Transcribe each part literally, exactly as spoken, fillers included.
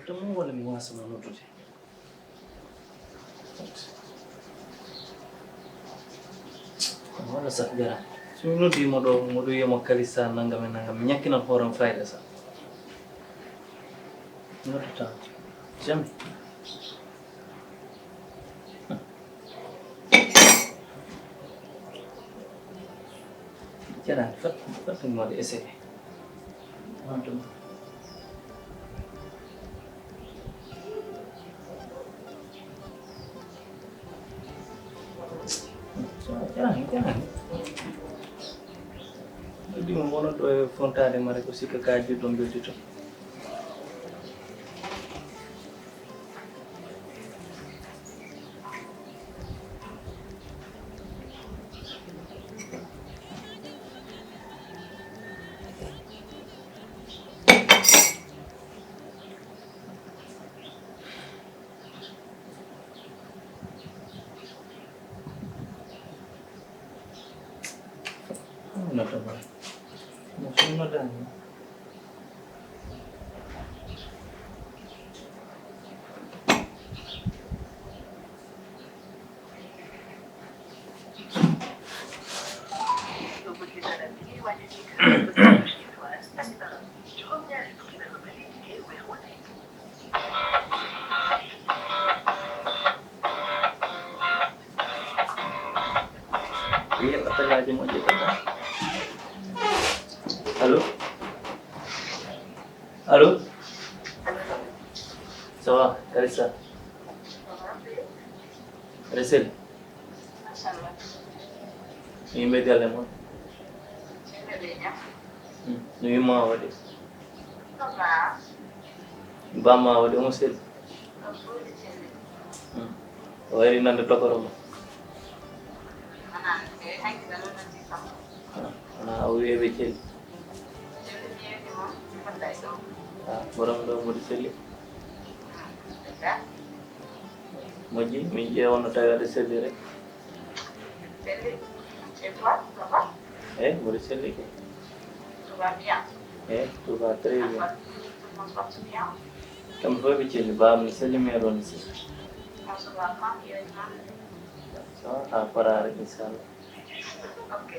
To mo wala mi wasa mo noddude. Wala sa gara. So mi noddi mo ɗo, mo ɗo wiya mo Kalisa nangam e nangam. Mi ñakkinan hooram fayda sa. Noddata. Jamais. Jara, fat, fat mo waɗi essayé. On ɗum. Jara, jara. Ɗum wonat ɗo e fontaade mare ko sikka ka juɗɗo mbeldi to. Nota ba. Mo sunno dani. Wiye appelaaji moƴƴi tan. Allo? Allo? Ça va, Kalisa? Resel? Yimɓe galle mon? Hmm, no yumma waɗi? Bamma waɗi omo selli. Hmm. O wayri nande tokoro mo. Wona o wiye ɓe celli. Ah, borom ɗo mboɗo selli. Moƴƴi, min ƴeewa no tawi aɗa selli rek. Selli. Et toi, ça va? Eh, mboɗo selli ke. Tout va bien? Eh, tout va très bien. La famille, tout le monde porte bien? Kamɓe fof ɓe celli, baaba ne selli, mère o ne selli. On se voit quand? Ça va, ha paraare, inchallah. Ok.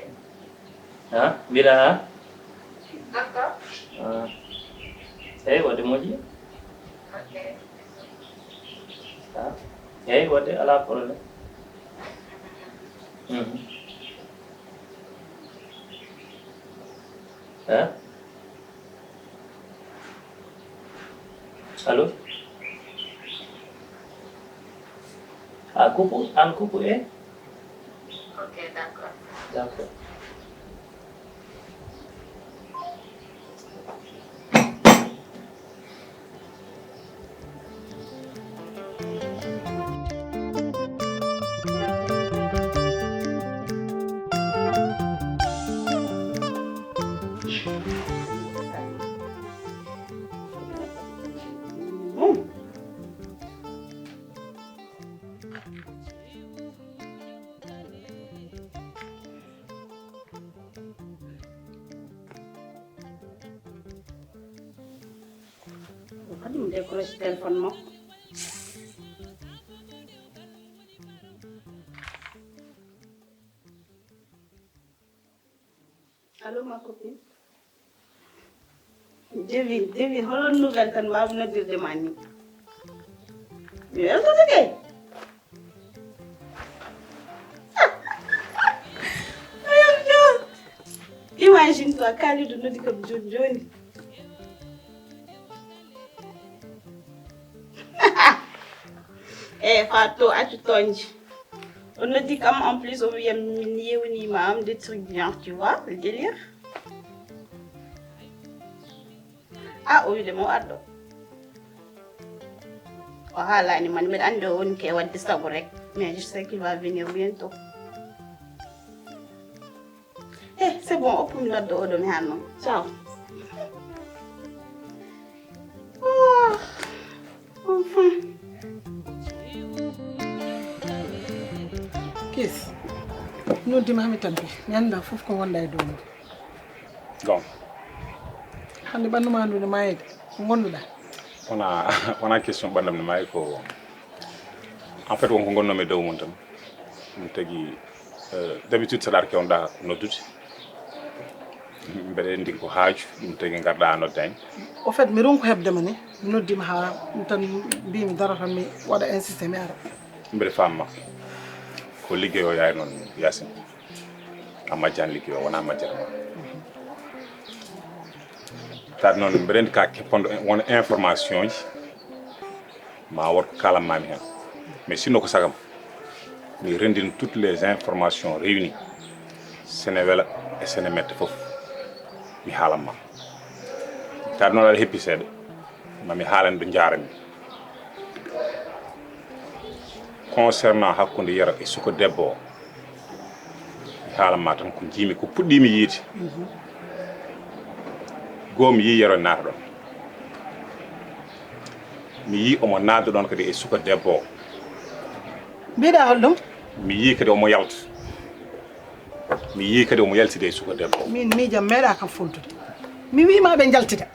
Ha? Mbiɗa ha? D'accord. Ah. Eyi, waɗde moƴƴi. Ok. Ha? Eyi, waɗde alaa problème. Mhm. Ha? Allo? A kupu, an kupu e? Ok, d'accord. D'accord. Kadi mo décroché téléphone makko. Allo, ma copine. Dewi, Dewi, hol nouvelle tan mbaaw noddirde ma ni? Mi weltoto kay. Imagine toi, Kalidou noddi kam joni joni. Eh, Fatou, accu toñde. O noddi kam, en plus, o wiya min yewnima am des trucs bien, tu vois, le délire. Ah, o wiide mo addo. O haalani man, mbiɗa anndi o woni ke wadde sago rek. Mais je sais qu'il va venir bientôt. Eh, c'est bon, oppumi noddo oɗo mi hanno. Ciao. Oh, enfin. Kis. Noddima hami tampi. Mi annda fof ko wonda e dow mum. Gon. Hande ɓandu ma ndu ne maayde. Ko gonduɗa? Wona, wona question ɓanndam ne maayi ko, en fait, wonko ngonnoomi e dow mum tan. Ɗum tagi, euh, d'habitude, saɗaar kewnoɗaa noddude. Mbeɗa anndi ko haaju, ɗum tagi ngarɗaa a noddaani. Au fait, mi ronku heɓde ma ni, mi noddiima haa ɗum tan, mbiimi daro tan, mi waɗa insisté, mi ara. Mbeɗa faamma. Ko liggey o yaari noon, Yaasin. A majjani liggey o, wona majjata ma. Taade noon, mbeɗa anndi ka keppanɗo won information ji, ma won ko kaalanmaami heen. Mais sinno ko sagam, mi renndin toutes les informations réunies, sene wela e sene metta fof, mi haalan ma. Taade noon aɗa heppi seeɗa, ma mi haalan ɗo njaarami. Concernant hakkunde Yero e suka debbo o, mi haalan ma tan ko njiimi, ko puɗɗiimi yiide. Goo mi yii Yero naata ɗon. Mi yii omo naata ɗon kadi e suka debbo o. Mbiɗa hol ɗum? Mi yii kadi omo yalta. Mi yii kadi omo yaltide e suka debbo o. Min miijam meeɗa kam fontude. Mi wiima ɓe njaltida.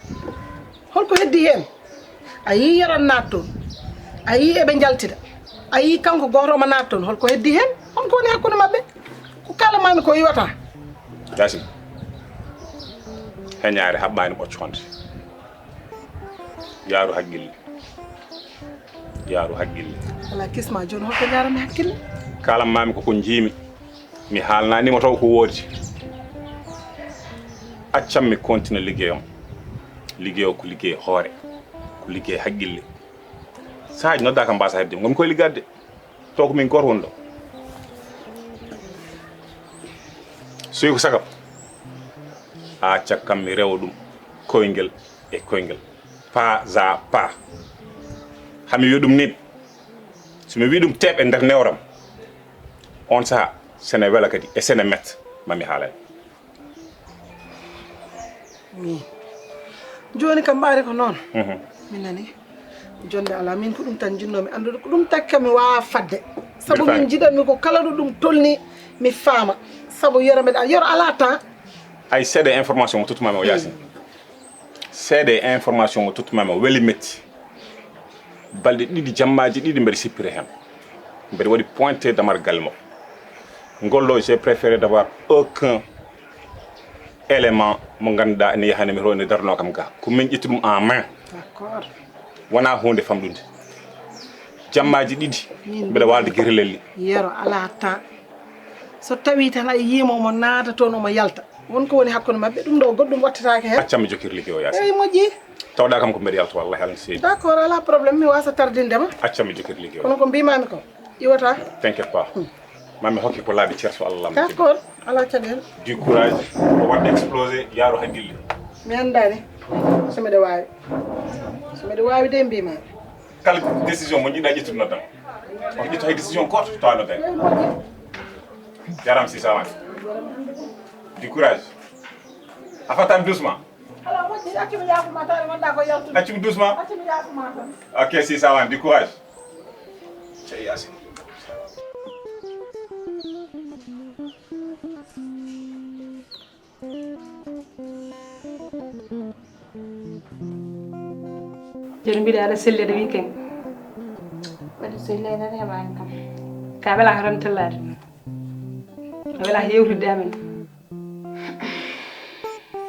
Holko heddi heen? A yii Yero naata toon. A yii eɓe njaltida. A yii kanko gooto omo naata toon. Holko heddi heen? Honko woni hakkunde maɓɓe? Ko kaalanmaami ko iwata. Yaasin, heñaare haɓɓaani ɓoccoonde. Yaaru haqqille. Yaaru haqqille. Alaa kisma jooni, holko njaarami hakkille? Kaalanmaami ko ko njiimi. Mi haalnaanima taw ko woodi. Accam mi continue liggey am. Liggey o ko liggey hoore, ko liggey haqqille. Sahaaji noddaaka mbaasa heɓde, ngonmi koye liggaade. Taw ko min gooto woni ɗo. So wi ko sagam, a accam mi rewa ɗum koyngel e koyngel, pas à pas. Hami wi ɗum ni, so mi wi ɗum teeɓ e nder newram, on saha sene wela kadi e sene metta, ma mi haalay. Min. Jooni kam ɓaari ko noon. Mhm. Mi nani. Jonde alaa, min ko ɗum tan njinnoomi anndude. Ko ɗum takka mi waawaa fadde. Sabu min njiɗanmi ko kala ɗo ɗum tolni, mi faama. Sabu Yero mbeɗa, Yero alaa temps. Ay seeɗa information mo tottumaami o, Yaasin. Seeɗa information mo tottumaami o, weli metti. Balɗe ɗiɗi, jammaaji ɗiɗi mbeɗa sippira heen. Mbeɗa waɗi pointé damar galle makko. Ngol ɗo, j'ai préféré d'avoir aucun élément mo ngannduɗaa ene yahani mi to, ene darnoo kam ga. Ko min ƴetti ɗum en main. D'accord. Wonaa huunde famɗunde. Jammaaji ɗiɗi, min mbeɗa waalde Girelelli. Yero alaa temps. So tawii tan a yiimo omo naata toon, omo yalta. Won ko woni hakkunde maɓɓe, ɗum ɗo goɗɗum wattataake heen. Accam mi jokkir liggey o, Yaasin. Eey, moƴƴi. Tawɗaa kam ko mbeɗa yalta, wallahi, Alla seedi. D'accord, alaa problème, mi waasa tardinde ma. Accam mi jokkir liggey o. Kono ko mbiimaami ko, iwata. T'inquiète pas. Hmm. Ma mi hokke ko laabi ceer so Allah lamɗi. D'accord, alaa caɗeele. Du courage, ko waɗde explosé, yaaru haqqille. Mi anndaani so mbeɗa waawi. So mbeɗa waawi de, mbiimaami. Kala décision mo njiɗɗaa ƴettude, noddam. On ƴettu hay décision gooto tawa noddani. Eey, moƴƴi. Jaaraama, si sawaani. Du courage. A fataani doucement. Alaa, moƴƴi, accu mi yaafo ma, tawi wonɗaa ko yaltude. Accu mi doucement. Accu mi yaafo ma tan. Ok, si sawaani, du courage. Cey Yaasin. Jooni mbiɗa aɗa selli, aɗa weekend. Mbeɗa selli, aɗa heɓaani kam. Ka wela ko tan tellaade. A wela yewtidde amen.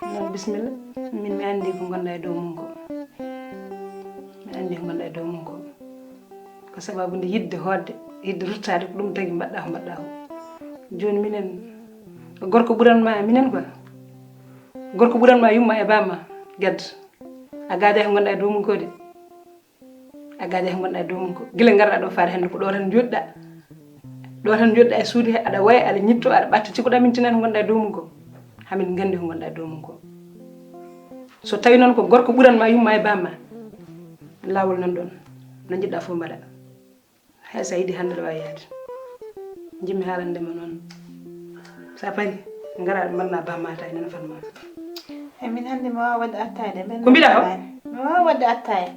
Noon, bisimilla. Min mi anndi ko ngonɗaa e dow mum ko. Mi anndi ko ngonɗaa e dow mum ko. Ko sababu nde yiɗde hootde, yiɗde ruttaade, ko ɗum tagi mbaɗɗaa ko mbaɗɗaa ko. Jooni minen, gorko ɓuran ma minen quoi. Gorko ɓuran ma yumma e bamma, gadda. A gaada ko ngonɗaa e dow mum ko de. A gaada ko ngonɗaa e dow mum ko. Gila ngarɗaa ɗo faade hannde ko ɗo tan njoɗɗaa. Ɗo tan njoɗɗaa e suudu he, aɗa waya, aɗa ñitto, aɗa ɓatta cikkuɗaa min tinani ko ngonɗaa e dow mum ko. Hamin nganndi ko ngonɗaa e dow mum ko. So tawi noon ko gorko ɓuran ma yumma e bamma, laawol nan ɗon. No njiɗɗaa fof mbaɗa. Hay so a yiɗi hannde aɗa waawi yahde. Njiɗmi haalande ma noon. So a parii, ngaraa ɓe mbaɗna bamma ataaya nana fat ma. Eey, min hannde mi waawaa waɗde ataaya de. Ko mbiɗaa ko? Mi waawaa waɗde ataaya.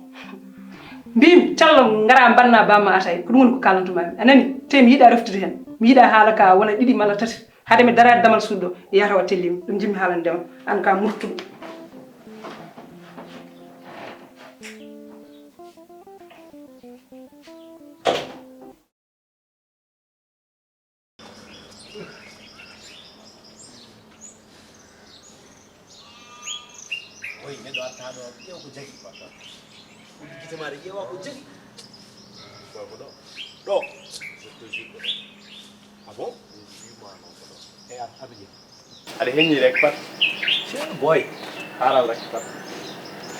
Mbiimi, callo ngaraa mbaɗna bamma ataaya. Ko ɗum woni ko kaalantu maa mi. A nani? Te mi yiɗaa reftude heen. Mi yiɗaa haala ka wona ɗiɗi malla tati. Hade mi daraade damal suudu ɗo, yahata wa tellima. Ɗum njiɗmi haalande ma. Aan ka murtuɗo. Ƴeew ko jagi. Uddi gite maaɗa, ƴeewa ko jagi. Ɗo. Ɗo. Je te jure ko ɗo. Ah bon? Mi wiima non ko ɗo. Eya, Abidjan. Aɗa heññi rek pat. Boy. Haaral rek pat.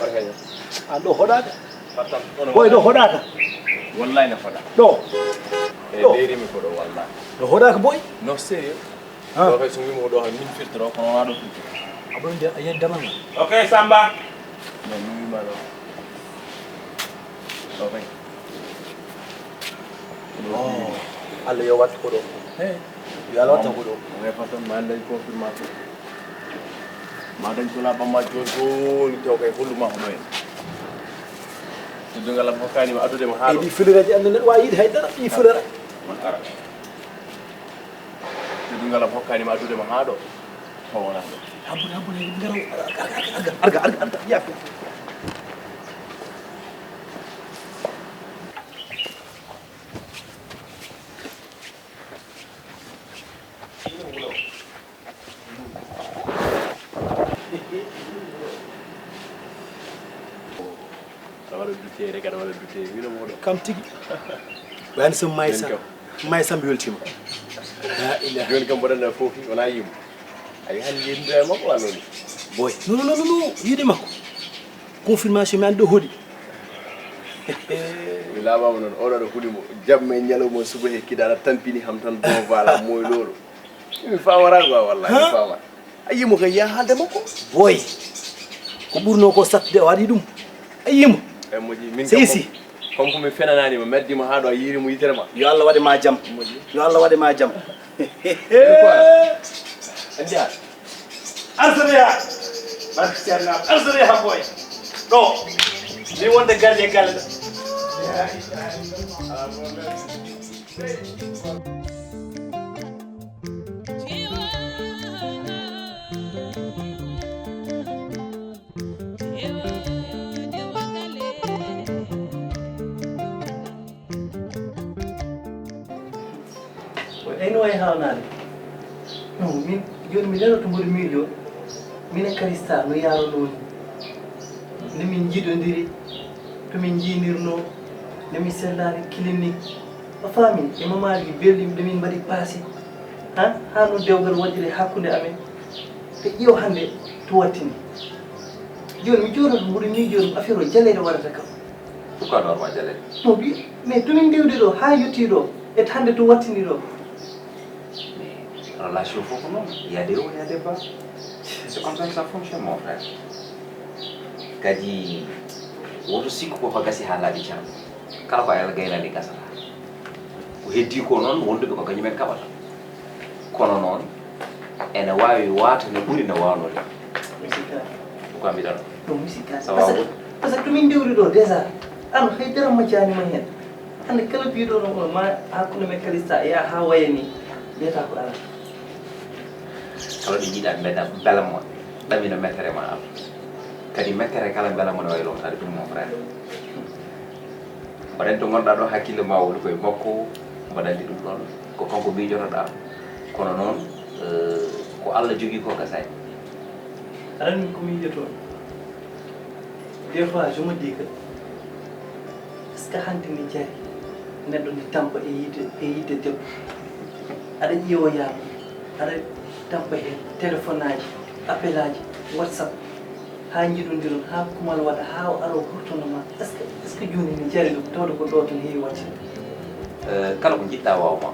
Oto heño. An ɗo hoɗaaka. Pat tan. Boy, ɗo hoɗaaka. Wallahi na hoɗa. Ɗo. E ɗo. Leerimi ko ɗo wallahi. Ɗo hoɗaaka boy. No sérieux. Ah. Ɗo kay so wiimo ko ɗo han min firtoro kono wona ɗo firtoro. Aɗa ɗo nder a yen damal ngal. Ok Samba. Non mi wiima ɗo. Ɗo kay. Oh, Allah yo wattu ko ɗo. Hey. Yo Allah wattu ko ɗo. Refa tan ma dañ confirmation. Ma dañ ko laɓa ma joni joni taw kay hollu ma hono en. Teddungal am hokkani ma addude ma haɗo. Ɗi fulereji ande neɗɗo wawi yiide haydara ɗi fulera. On ara. Teddungal am hokkani ma addude ma haɗo. Taw wona ɗo. Habbude habbude ngara arga arga arga arga arga yafi. Aɗa waɗa duteere kadi aɗa waɗa duteere wino moɗo. Kam tigi. Wani so maysa. Maysa mi weltima. La ilaha. Joni kam mboɗon fof wona yimo. Ayi han yimɓe makko walla ni? Boy. Non non non non yiide makko. Confirmation mi andi ɗo hoɗi. Mi laamama noon oɗo ɗo hulimo jamma e ñalawma suba he kidaɗa tampini ham tan bon voilà moy lolo. Mi famara quoi wallahi mi famara. A yimo kay ya haalde makko. Boy. Ko ɓurno ko sattude o waɗi ɗum. A yimo. E moƴƴi min. Sey si. Comme ko mi fenananima mi addima ha ɗo a yiirimo yitere ma. Yo Allah waɗe ma jam. Moƴƴi. Yo Allah waɗe ma jam. Andiya. Arsariya. Barke Seydina Arsariya boy. Ɗo. Mi wonde galle galle ɗo. Eyno wayi hawnaade. Non min jooni mi leloto mboɗo miijo. Min e Karista no yaarunoo ni. Nde min njiidondiri, to min njiinirnoo, nde min sellaani clinique. A faami e mamaaji belɗi ɗo min mbaɗi paasi. Han haa no dewgal waɗiri hakkunde amen. Te ƴeew hannde to wattini. Jooni mi jooɗoto mboɗo miijo ɗum affaire o jaleeɗe waɗata kam. Pourquoi ɗo ma jaleeɗe? Mo wi mais to min ndewdi ɗo haa yettii ɗo et hannde to wattini ɗo. Mais relation fof ko noon, il y a des hauts, il y a des bas. C'est comme ça que ça fonctionne mon frère. Kadi woto sikku ko ko gasi haa laaɓi car. Kala ko Allah gaynaani gasata. Ko heddii ko noon wonduɓe ko kañumen kaɓata. Kono noon ene waawi waata no ɓuri no waawno ni. Ko a mbiɗano. Ɗum musique sawa parce que woɗ parce que to min ndewri ɗo déjà ano hay dara majjani ma heen. Hannde kala biiɗo no ma hakkunde men kalista e yaha haa waya ni mbiyata ko ala. Kala ɗo jiiɗa mbeda bela mo ɗamina mettere ma am. Kadi mettere kala bela mo ne wawi lomtade ɗum mon frère. Mbaɗen to ngonɗa ɗo hakkille ma woni koye makko. Mbaɗandi ɗum ɗon ko kanko miijotoɗa. Kono noon ko Allah jogui ko gasani. Aɗa anndi ko miijoto. Des fois je me dis que est ce que hannde ne jari neɗɗo ne tampa e yidde e yidde debbo? Aɗa ƴeewoya mo aɗa tampa heen téléphone aji appel aji whatsapp. Haa njiɗondiron haa kumal waɗa haa o aro hurtono ma est ce que est ce que jooni ne jari ɗum tawde ko ɗo tan heewi waɗde? Kala ko njiɗɗa waawma.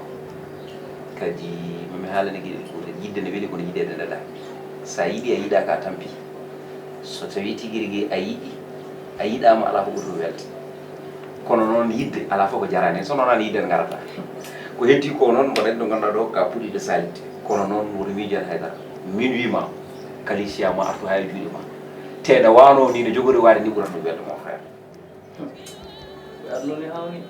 Kadi mami haalani giɗe ɗum yidde ne weli kono yiɗede nde ɗa. Sa yiɗi a yiɗaka a tampi. So tawi tigi rigi a yiɗi a yiɗama ala ko ɓuri ɗum welde. Kono noon yidde ala fof ko jarani hen so noon an yidde ne garata. Ko heddi ko noon mbaɗen ɗo ganduɗa ɗo ka puɗɗiɗo salidde. Kono noon woto miijo hen haydara. Min wima kalisiya ma artu ha e juuɗe ma. Te nde wano ni no jogori waade ni ɓurata ɗum welde mon frère. Arnoni hawni.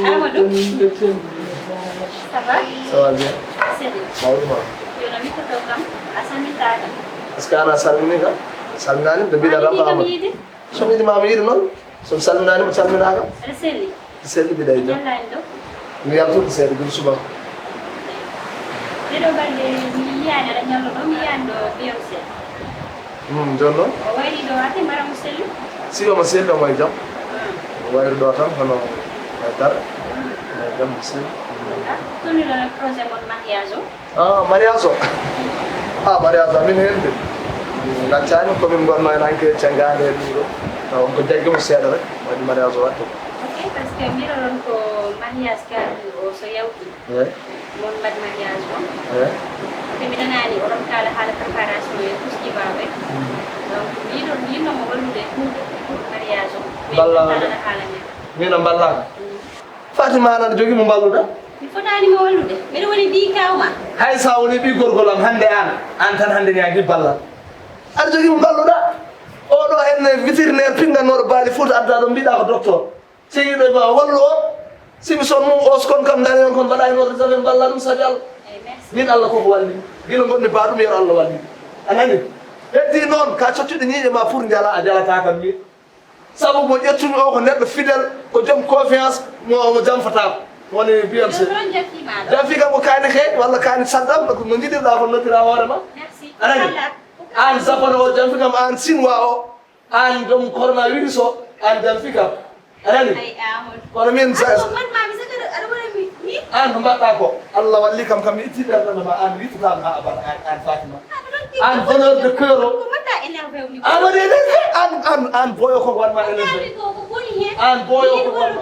Amadou. Ça va bien. Mawɗo ma. Yono mi ko to kam a salmintaka. Est ce que ana salmini kam? Salminani de mbiɗa ramba Amadou. So mi yiɗi ma mi yiɗi noon. So mi salminaani, mi salminaaka. Aɗa selli? Mi selli, mbiɗa e jam. Ñallaani ɗo? Mi yaltude seeɗa, gila subaka. Ɗeɗo balɗe mi yiyaani aɗa ñallo ɗo, mi yiyaani ɗo Beyoncé. Hmm, jooni noon? O wayri ɗo ate mbara mo selli? Si omo selli, omo e jam. Hmm. O wayri ɗo tan, hono e dara. Hmm. Omo e jam, mo selli. Ah, tolni ɗon e projet mon mariage o? Ah, mariage o? Ah, mariage amin heen de. Min ngaccaani, ko min ngonno en hanki e cenngaande e ɗum ɗo. Taw on ko jaggi mo seeɗa rek, waɗi mariage o waɗde. Ok, parce que mbiɗo ɗon ko mariage ka o so yawti. Eh? Mon mbaɗ mariage o. Eh? Te mi nanaani oɗon kaala haala préparation e tout ce qui va avec. Hmm. Donc, mbiɗo yiɗno mo wallude pour, pour mariage o. Balla. Min kala haala men. Min a mballaka? Hmm. Fatima, an aɗa jogii mo mballuɗa? Mi fotaani mo wallude. Mbeɗa woni ɓii kaaw ma. Hay so a woni ɓii gorgol am, hannde aan, aan tan hannde mi yiɗi ballal. Aɗa jogii mo mballuɗa? Oɗo henne vétérinaire pinngannooɗo baali Fuuta addaa ɗo, mbiɗa ko docteur. Sigi ɗo ma wallu o. Si mi son mum os kon kam, ndañen kon mbaɗa heen oto jafe mballa ɗum sabi Allah. Eyi, merci. Min Allah koko walli. Gila ngonmi ba ɗum yero Allah walli. A nani? Heddi noon, ka cottuɗo ñiiƴe ma pour njala, a jalata kam min. Sabu mo ƴettumi o ko neɗɗo fidèle, ko joom confiance, mo, mo jamfataako. Woni Beyoncé. Yo toon jattiima ɗo. Jamfi kam ko kaani xeeñ walla kaani saddam, no, no njiɗirɗa kon noddira hoore ma. Merci. A nani? Voilà. Aan japonais o jamfi kam, aan chinois o, aan joom coronavirus o, aan jamfi kam. A nani? Ay, Amadou. Kono min sa- Aɗa ko mbaɗ ma mi saɗa aɗa waɗa mi, mi? Aan ko mbaɗɗa ko? Allah walli kam, kam mi itti ɓernde ma, aan wittata ma abada, aan, aan Fatima. Aan bonheur de cœur o. Ko mbaɗɗa énervé o ni? Aan waɗi énervé? Aan, aan, aan boyo ko waɗma énervé. Ko woni heen? Aan boyo ko waɗma.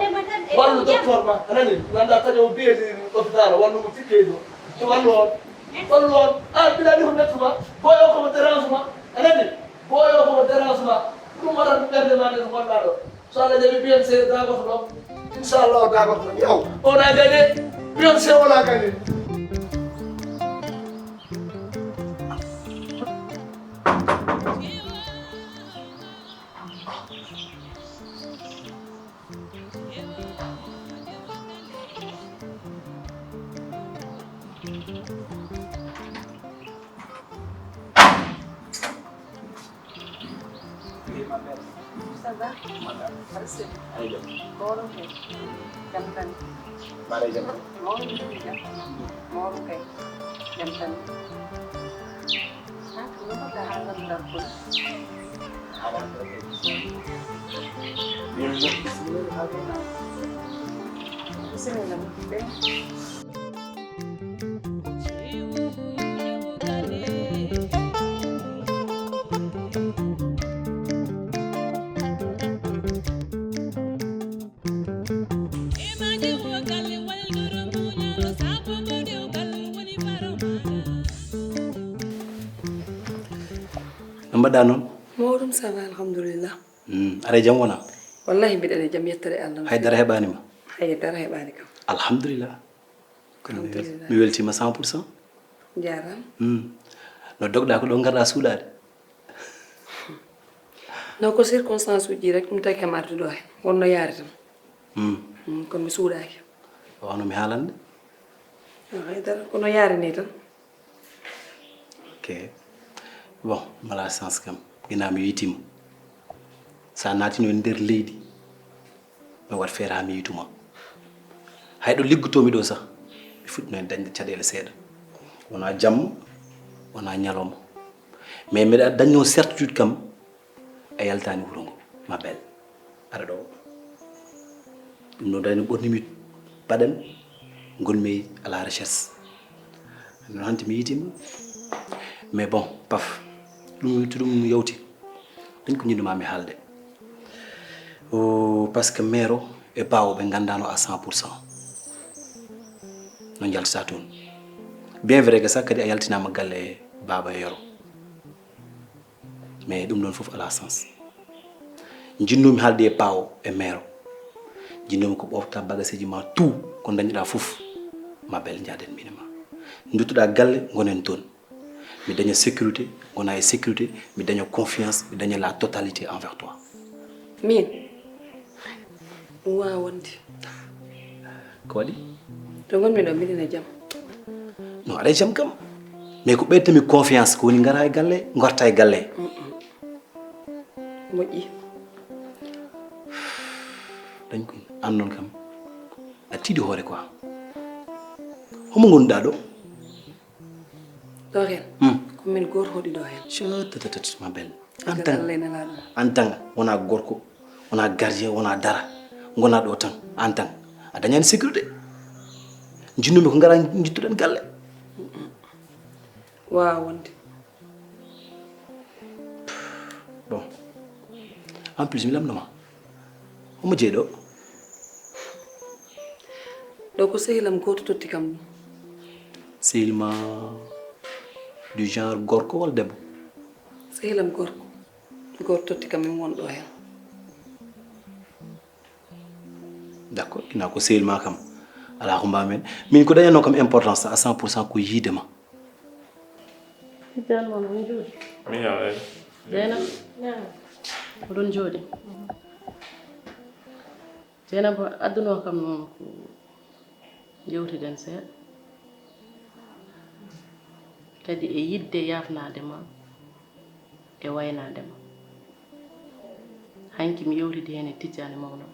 Wallu docteur ma. A nani? Nanda taƴo biyeji hôpital, wallu mo tikkejo. Wallu on. Wallu on. Aan mbiɗa ni ko mettuma. Boyo ko mo dérange ma. A nani? Boyo ko mo dérange ma. Ɗum waɗat ɓernde ma nde ko gonɗa ɗo. So Allah jaɓi Beyoncé dagoto ɗo. Inchallah o dagoto ɗo. Yaw, o na gagné. Beyoncé o na gagné. Ça va? Aɗa selli? Aɗa jam? Mawɗo kay. Jam tan. Mbaɗa jam? Mawɗo kay. Jam tan. Ah, ko no mbaɗɗa haa ngannduɗaa ko? Haa ngannduɗaa ko? Bisimilla. No mbaɗɗa noon? Mawɗum, ça va, alhamdulillah. Hmm, aɗa e jam wona? Wallahi, mbiɗa e jam, yettore Allah. Hay dara heɓaani ma? Hay dara heɓaani kam. Alhamdulillah. Kono mi wel-, alhamdulillah, mi weltiima cent pour cent. Jaaraama. Hmm. No dogɗa ko ɗo ngarɗa suuɗaade? No ko circonstance uji ɗi rek, ɗum tagi kam arde ɗo he. Wonno yaari tan. Hmm. Hmm, kono mi suuɗaaki. Wano mi haalande? Ah, hay dara, kono yaari ni tan. Ok. Bon, mala chance kam. Gina mi yitima. Sa natino e nder leydi, mi wat feere haa mi yituma. Hay ɗo liggotoomi ɗo sah, mi fuɗɗino e dañde caɗeele seeɗa. Wona jamma, wona ñalawma. Mais mbeɗa dañno certitude kam, a yaltaani wuro ngo, ma belle. Aɗa ɗo. Ɗum ɗo dañno ɓornimi baɗen, ngonmi à la recherche. No hanti mi yitima. Mais bon, paf. Ɗum, to ɗum yawti. Dañ ko ñinɗuma mi haalde. O, parce que mère o e baawo ɓe nganndaano à cent pour cent. No njaltata toon. Bien vrai que sah kadi a yaltinaama galle baaba e yoro. Mais ɗum ɗon fof alaa sens. Njinnoomi haalde e baawo e mère o. Njinnoomi ko ɓofta bagaseeji ma tout, ko ndañɗa fof. Ma belle njaaden min e ma. Nduttuɗa galle, ngonen toon. Mi daña sécurité, ngona e sécurité, mi daña confiance, mi daña la totalité envers toi. Min? Ɗum waawa wonde. Ko waɗi? To ngonmi ɗo, mbiɗen e jam. No, aɗa e jam kam. Mais ko ɓeydtami confiance, ko woni ngara e galle, ngarta e galle. Mm-mm. Moƴƴi. Dañ ko an noon kam a tiiɗi hoore quoi. Homo ngonɗa ɗo? Ɗo heen. Hmm. Ko min gooto hoɗi ɗo heen. Chatatatata, ma belle. An tan. An tan wona gorko, wona gardien, wona dara. Ngona ɗo tan, an tan. A dañani sécurité. Jinnumi ko ngara jittuɗen galle. Waawa wonde. Bon. En plus mi lamndoma. Homo jeyi ɗo? Ɗo ko sehilam gooto totti kam ɗum. Sehil ma du genre gorko walla debbo? Sehilam gorko. Gooto totti kam min won ɗo heen. D'accord, ina ko sehil ma kam. Ala ko mbamen. Min ko dañanno kam importance à cent pour cent ko yiide ma. Tijjaan moom on jooɗi. Mi yaw ay. Jeynaba. Oɗon jooɗi. Jeynaba, adduno kam noon ko yewtiden seeɗa. Kadi e yidde yafnade ma e waynade ma. Hanki mi yewtidi heen e Tijjani mawɗo.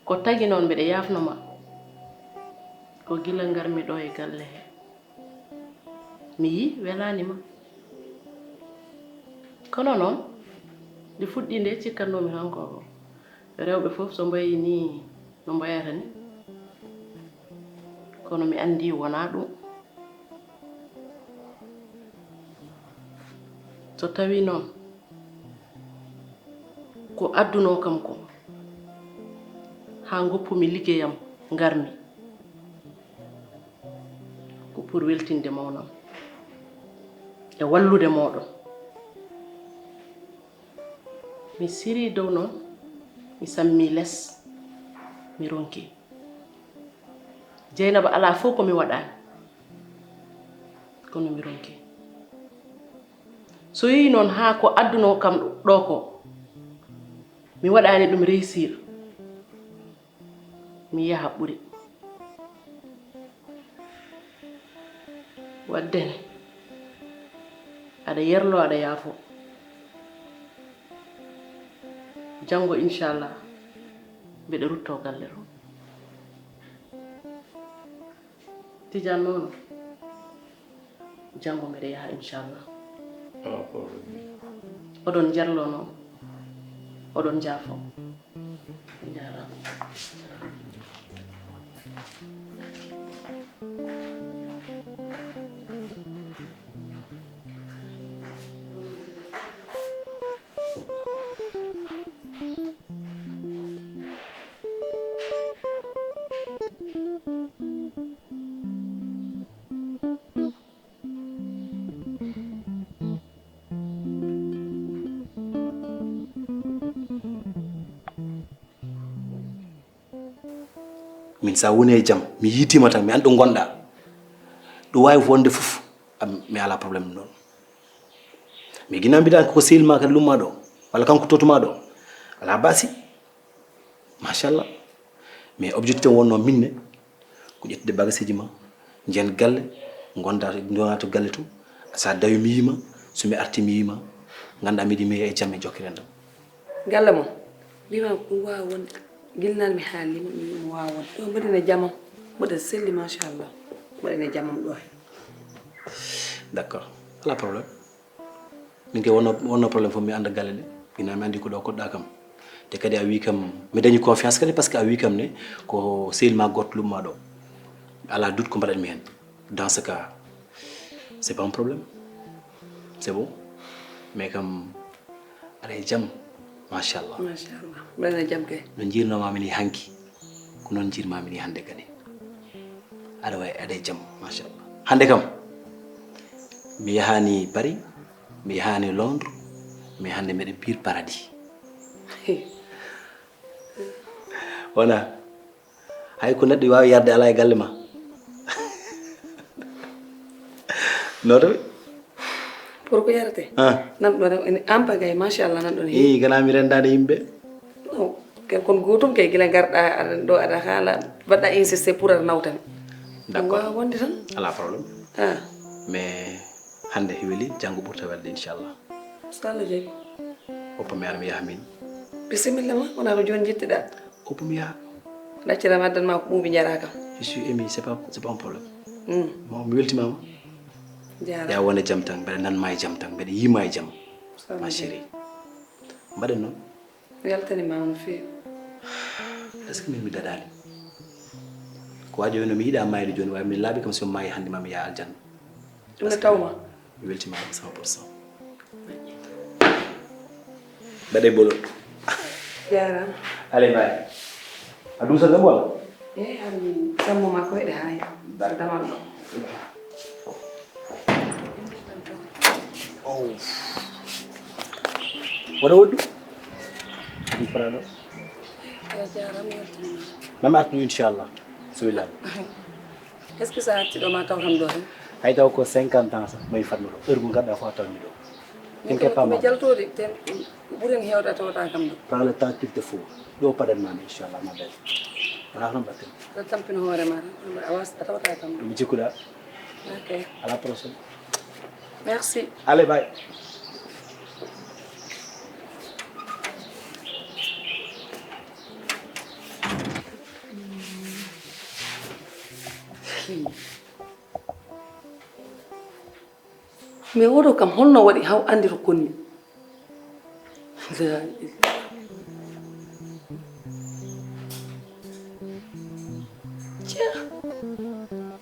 Ko tagi noon mbeɗa yaafno ma ko gila ngarmi ɗo e galle he mi yi welaani ma. Kono noon nde fuɗɗi nde cikkatnoomi tan ko rewɓe fof so mbayi ni no mbayata ni. Kono mi anndi wonaa ɗum. So tawii noon ko addunoo kam ko haa ngoppumi liggeyam ngarmi ko pour weltinde mawnam e wallude mooɗon. Mi sirii dow noon mi sammii les mi ronkii. Jeynaba alaa fof ko mi waɗaani kono mi ronkii. So yehii noon haa ko addunoo kam ɗo ko mi waɗaani ɗum réussir mi yaha ɓuri. Waɗde ne aɗa yerlo aɗa yaafo. Janngo inchallah mbeɗa rutto galle to. Tijaan mawɗo. Janngo mbeɗa yaha inchallah. Oɗon njarlo noon oɗon njaafo. Njaaraama. Min sa woni e jam mi yiitima tan mi an ɗo gonɗa. Ɗo wawi wonde fof mi ala problème ɗon. Mi gina mbiɗa ko sehil ma kadi lumma ɗo walla kanko totuma ɗo ala basi. Machallah. Mais objectif o wonno minne ko ƴettude bagaseji ma njen galle gonda ndona to galle to. Sa dawi mi yima so mi arti mi yima ganda miɗi mi e jamme jokkirendam. Galle mon mbima ɗum wawa wonde. Gilnal mi haalima mi wima wawa wonde ɗo mbaɗina jamam. Mbaɗa selli machallah. Mbaɗina jamam ɗo he. D'accord. Ala problème. Min kay wonno wonno problème fof mi anda galle ɗe. Ina mi andi ko ɗo koɗɗa kam. Te kadi a wi kam mi dañi confiance kadi par ce que a wi kam ne ko sehil ma goto lumma ɗo. Ala doute ko mbaɗanmi hen. Dans ce cas c'est pas un problème. C'est bon. Mais kam aɗa e jam. Machallah. Machallah. Mbaɗana jam kay. No jirnoma min hanki ko noon jirmami ni hannde kadi. Aɗa wawi aɗa e jam machallah. Hannde kam mi yahani Paris, mi yahani Londres, mais hannde mbeɗa biir paradis. Wona hay ko neɗɗo wawi yarde ala e galle ma. Noto. Pour ko yarate. Ah. Nan ɗo ne ampa gay machallah nan ɗo ne. Eh gana mi rendade yimɓe. Non. Ken kon gotum kay gila garɗa aɗa ɗo aɗa haala mbaɗɗa insisté pour aɗa nawtami. D'accord. Wawa wonde tan. Ala problème. Ah. Mais hande weli janngo ɓurta welde inchallah. So Allah jaɓi. Hoppa mi ara mi yaha min. Bisimilla ma, wona ko jooni njettiɗaa. Opum yaha. Ɗaccira mi addan ma ko ɓuuɓi njaraa kam. Je suis ému, c'est pas, c'est pas un problème. Hmm. Mo mi weltimaama. Jaaraama. Ya wona jam tan, mbeɗa nanma e jam tan, mbeɗa yiima e jam. Ma chérie. Mbaɗen noon. Weltanimaama no feewi. Est-ce que min mi dadaani? Ko wajo no mi yiɗa maayde jooni, waawi min laabi kam so mi maayi hannde ma mi yaha aljanna. Ɗum ne tawma? Mi weltimaama cent pour cent. Mbaɗe bolo. Jaaraama. Allez, bye. A duusa ɗum wala? Eyi, an sammo ma koyɗe haa damal ɗo. Oh. Wona woɗɗu? Ɗum fara ɗo. Eyi, jaaraama, weltaniima. Mami artu, inchallah. So welama. Est-ce que so a arti ɗo ma taw kam ɗo tan? Hay taw ko cinquante ans sax mayi fatmi ɗo. Heure mo ngadda fof a tawmi ɗo. Min ko mi jaltoɗi te ɓuren hewde a tawata kam ɗo. Prends le temps qu'il te faut. Ɗo paɗan mami inchallah ma belle. Wala ko noon mbatten. Aɗa tampina hoore ma tan. A was a tawata kam ɗo. Ɗum jikkuɗa. Ok. À la prochaine. Merci. Allez, bye. Mais oɗo kam holno waɗi haw anndi to konni? Cia.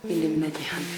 Inde mi naji hannde.